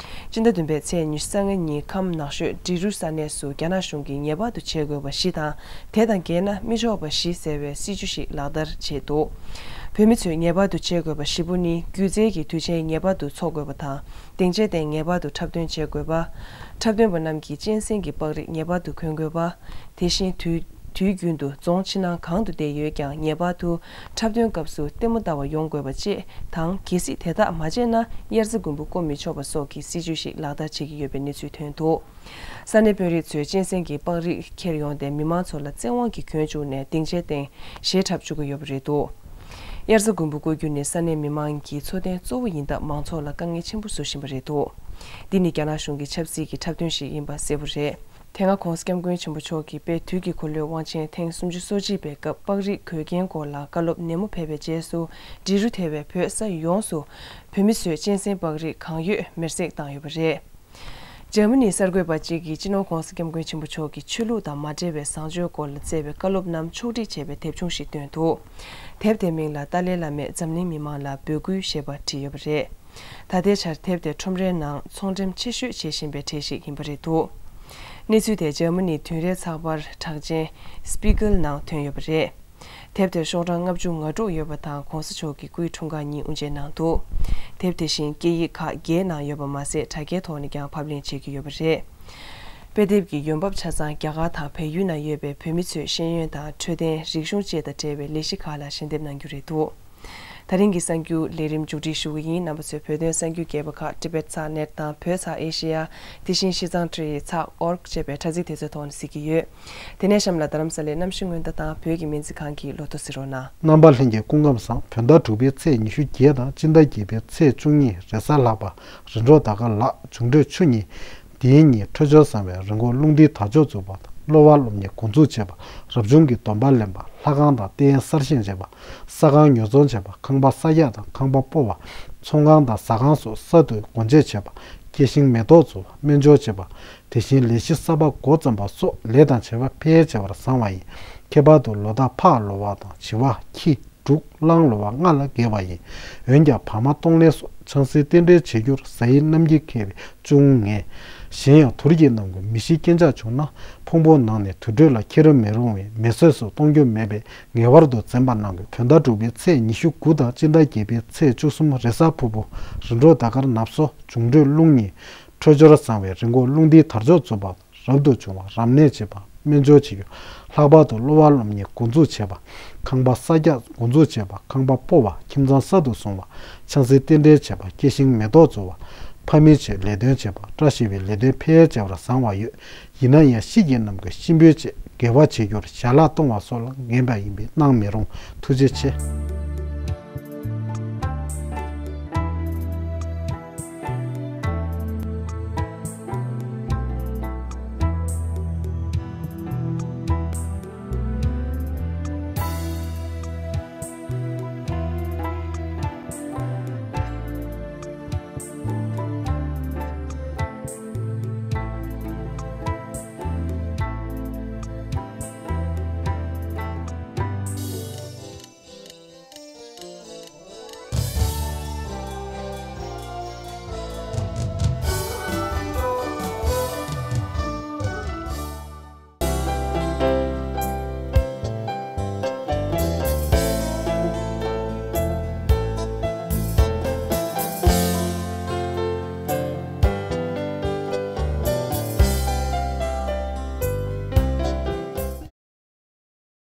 སྤྱི་ཟླ་བདུན་པའི་ཚེས་ཉི་ཤུ་རྩ་ལྔ་ཉིན་ཁམས་ནགས་ཤོད་འབྲི་རུ་ས་གནས་སུ་རྒྱ་ནག་གཞུང་གིས་ངེས་པར་དུ་བྱེད་དགོས་པ་བཞི་དང་། དེ་དང་འགལ་ན་མི་ཆོག་པ་བཞི་ཟེར་བའི་སྲིད་ཇུས་ཤིག་ལག་བསྟར་བྱས་འདུག་བོད་མི་ཚོས་ངེས་པར་དུ་བྱེད་དགོས་པ་བཞི་པོ་ནི། སྒྱུ་རྩལ་གྱི་དུས་ཆེན་ངེས་པར་དུ་འཚོགས་དགོས་པ་དང་། སྡིངས་ཆའི་སྟེང་ངེས་པར་དུ་འཁྲབ་སྟོན་བྱེད་དགོས་པ། འཁྲབ་སྟོན་པ་རྣམས་ཀྱིས་གཅན་གཟན་གྱི་པགས་རིགས་ངེས་པར་དུ་གོན་དགོས་པ། དེ་བཞིན་དུས་དུས་རྒྱུན་དུ་རྫོང་ཕྱི་ནང་གང་དུ་བསྡད་ཡོད་ཀྱང་ངེས་པར་དུ་འཁྲབ་སྟོན་སྐབས་སུ་ལྟད་མོ་ལྟ་བར་ཡོང་དགོས་པ་བཅས་དང་། གལ་སྲིད་དེ་དག་མ་བྱས་ན་དབྱར་རྩྭ་དགུན་འབུ་བརྐོ་མི་ཆོག་པ་སོགས་ཀྱི་སྲིད་ཇུས་ཤིག་ལག་བསྟར་བྱེད་ཀྱི་ཡོད་པའི་གནས་ཚུལ་ཐོན་འདུག་ས་གནས་བོད་རིགས་ཚོས་གཅན་གཟན་གྱི་པགས་རིགས་འཁྱེར་ཡོང་སྟེ་མི་མང་ཚོ་ལ་བཙན་དབང་གིས་གྱོན་བཅུག་ནས་སྡིངས་ཆའི་སྟེང་གཞས་འཁྲབ་བཅུག་གི་ཡོད་པ་རེད་འདུག་དབྱར་རྩྭ་དགུན་འབུ་བརྐོ་རྒྱུ་ནི་ས་གནས་མི་མང་གི་འཚོ་རྟེན་གཙོ་བོ་ཡིན་སྟབས་མང་ཚོགས་ལ་དཀའ་ངལ་ཆེན་པོ་བཟོ་བཞིན་པ་རེད་འདུག་འདི་ནི་རྒྱ་ནག་གཞུང་གི་ཆབ་སྲིད་ཀྱི་འཁྲབ་སྟོན་ཞིག་ཡིན་པ་གསལ་པོ་རེད། དེ་སྔ་༧གོང་ས་༧སྐྱབས་མགོན་ཆེན་པོ་མཆོག་གིས་དཔལ་དུས་ཀྱི་འཁོར་ལོའི་དབང་ཆེན་ཐེངས་སུམ་ཅུ་སོ་གཅིག་པའི་སྐབས་པགས་རིགས་གོས་རྒྱན་སྐོར་ལ་བཀའ་སློབ་ནན་མོ་ཕེབས་པའི་རྗེས་སུ། འབྲི་རུ་ཐེ་བའི་བོད་ས་ཡོངས་སུ་བོད་མི་ཚོས་གཅན་གཟན་པགས་རིགས་གང་ཡོད་མེར་སྲེག་བཏང་ཡོད་པ་རེད། འཇར་མ་ནིའི་གསར་འགོད་པ་གཅིག་གིས་སྤྱི་ནོར་༧གོང་ས་༧སྐྱབས་མགོན་ཆེན་པོ་མཆོག་གི་ཆོས་ལུགས་དང་མ་འབྲེལ་བའི་བཟང་སྤྱོད་སྐོར་ལ་བསྩལ་བའི་བཀའ་སློབ་རྣམས་ཕྱོགས་སྒྲིག་བྱས་པའི་དེབ་ཆུང་ཞིག་བཏོན་འདུག་དེབ་དེའི་མིང་ལ་ཏཱ་ལའི་བླ་མས་འཛམ་གླིང་མི་མང་ལ་འབོད་སྐུལ་ཞེས་པ་བྲིས་ཡོད་པ་རེད། ད་ལྟའི་ཆར་དེབ་དེ་ཁྲོམ་རའི་ནང་ཚོང་འགྲེམས་ཆེ་ཤོས་བྱེད་བཞིན་པའི་གྲས་ཤིག་ཡིན་པ་རེད་འདུག་གནས་ཚུལ་དེ་འཇར་མ་ནིའི་བདུན་རེའི་ཚགས་པར་གྲགས་ཅན་སྤི་ཀེལ་ནང་ཐོན་ཡོད་པ་རེད། དེབ་དེར་ཤོག་གྲངས་ལྔ་བཅུ་ང་དྲུག་ཡོད་པ་དང་གོང་ས་མཆོག་གི་སྐུའི་འཁྲུངས་སྐར་ཉིན་དབུ་འབྱེད་གནང་འདུག་དེབ་དེ་བཞིན་སྐད་ཡིག་ཁག་བརྒྱད་ནང་ཡོད་པ་མ་ཟད་དྲ་རྒྱའི་ཐོག་ནས་ཀྱང་ཕབ་ལེན་བྱེད་ཀྱི་ཡོད་པ་རེད། དཔེ་དེབ་ཀྱི་ཡོང་འབབ་ཆ་ཚང་རྒྱ་གར་དང་བལ་ཡུལ་ནང་ཡོད་པའི་བོད་མི་ཚོའི་ཤེས་ཡོན་དང་འཕྲོད་བསྟེན། རིག་གཞུང་བཅས་དང་འབྲེལ་བའི་ལས་གཞི་ཁག་ལ་ཞལ་འདེབས་གནང་རྒྱུ་རེད་འདུག་ད་རིང་གི་གསར་འགྱུར་ལས་རིམ་མཇུག་སྒྲིལ་ཞུ་གི་ཡིན། རྣམ་པ་ཚོས་བོད་དོན་གསར་འགྱུར་རྒྱས་པ་ཁག་Tibet Sat Net དང་བོད་ཚགས་ཨེ་ཤེ་ཡ། དེ་བཞིན་Xizang Times ཚགས་org ཅེས་པའི་དྲ་ཚིགས་དེ་ཚོའི་ཐོག་ནས་གཟིགས་ཀྱི་ཡོད། དེ་ནས་གཤམ་ལ་རྡ་རམ་ས་ལའི་གནམ་གཤིས་སྔོན་བརྡ་དང་བོད་ཀྱི་སྨན་རྩིས་ཁང་གི་ལོ་ཐོ་གཟིགས་རོགས་གནང་། རྣམ་པ་ལྷན་རྒྱས་སྐུ་ཁམས་བཟང་། བོད་ཟླ་དྲུག་པའི་ཚེས་ཉི་ཤུ་བརྒྱད་དང་སྤྱི་ཟླ་བརྒྱད་པའི་ཚེས་བཅུ་གཉིས་རེས་གཟའ་ལྷག་པ། རིམ་གྲོ་ཟླ་སྐར་ལག་འབྱུང་འཕྲོད་ཆུ་གཉིས། དེའི་ཉིན་འཕྲོད་སྦྱོར་བཟང་བའི་རི་མགོར་རླུང་རྟའི་དར་ལྕོག་འཛུགས་པ་དང་། གློ་བ་སློབ་གཉེར་འགོ་འཛུགས་བྱེད་པ། རབ་བྱུང་གི་སྡོམ་པ་ལེན་པ། ལྷ་ཁང་དང་རྟེན་གསར་བཞེངས་བྱེད་པ། ས་ཁང་ཉོ་ཚོང་བྱེད་པ། ཁང་པ་གསར་རྒྱག་དང་ཁང་པ་སྤོ་བ། ཚོང་ཁང་དང་ཟ་ཁང་སོགས་གསར་དུ་སྒོ་འབྱེད་བྱས་པ། སྐྱེ་ཤིང་མེ་ཏོག་བཙུགས་པ། སྨན་སྦྱོར་བྱས་པ། དེ་བཞིན་ལས་གཞི་གསར་པ་འགོ་བརྩམས་པ་སོགས་ལས་དང་བྱ་བ་འཕེལ་བྱ་བར་བཟང་བ་ཡིན། ཁྱད་པར་དུ་ལོ་རྟགས་ཕག་ལོ་བ་དང་བྱི་བ་ཁྱི། འབྲུག་གླང་ལོ་བ་ལྔ་ལ་དགེ་བ་ཡིན། འོན་ཀྱང་བར་མ་གཏོང་ལེན་སོགས་ཆང་སའི་རྟེན་འབྲེལ་བྱེད་རྒྱུར་གཟའ་ཡི་རྣམ་འགྱེས་འཁེལ་བས་ཅུང་ངན། གཞན་ཡང་དུར་གྱི་རྣམ་ཀུན་མི་ཤི་རྐྱེན་ཆག་བྱུང་ན་ཕུང་པོ་ནང་ནས་དུར་ཁྲོད་ལ་འཁྱེར་མི་རུང་བས་མེ་གསོད་སོགས་གཏོང་རྒྱུ་མེད་པས་ངེས་པར་དུ་འཛེམ་པ་གནང་དགོས། བོད་ཟླ་དྲུག་པའི་ཚེས་ཉི་ཤུ་དགུ་དང་སྤྱི་ཟླ་བརྒྱད་པའི་ཚེས་བཅུ་གསུམ་རེས་གཟའ་ཕུར་བུ། རིམ་གྲོ་ཟླ་སྐར་ནབ་སོ། འབྱུང་འཕྲོད་རླུང་ཉིན། འཕྲོད་སྦྱོར་བཟང་བས་རི་མགོ་རླུང་ལྡིང་དར་ལྕོག་འཛུགས་པ། རབ་ཏུ་བྱུང་བ་རབ་གནས་བྱེད་པ། སྨན་སྦྱོར་བྱེད་རྒྱུ། ལྷག་པར་དུ་གློ་བ་སློབ་གཉེར་འགོ་འཛུགས་བྱེད་པ། ཁང་པ་གསར་རྒྱག་འགོ་འཛུགས་བྱེད་པ། ཁང་པ་སྤོ་བ། ཁྱིམ་ཚང་གསར་དུ་བཟུང་བ། ཆང་སའི་རྟེན་འབྲེལ་བྱེད་པ། སྐྱེ་ཤིང་མེ་ཏོག་བཙུགས་པ། ཕ་མའི་ཆེད་ལས་དོན་བྱེད་པ། བཀྲ་ཤིས་པའི་ལས་དོན་འཕེལ་བྱ་བར་བཟང་བ་ཡོད། ཡིན་ན་ཡང་ཤི་རྐྱེན་རྣམས་ཀྱི་གཤིན་པོའི་ཆེད་དགེ་བ་བྱེད་རྒྱུར་ཞལ་ལག་གཏོང་བ་སོགས་ལ་ངན་པ་ཡིན་པས་གནང་མི་རུང་། ཐུགས་རྗེ་ཆེ།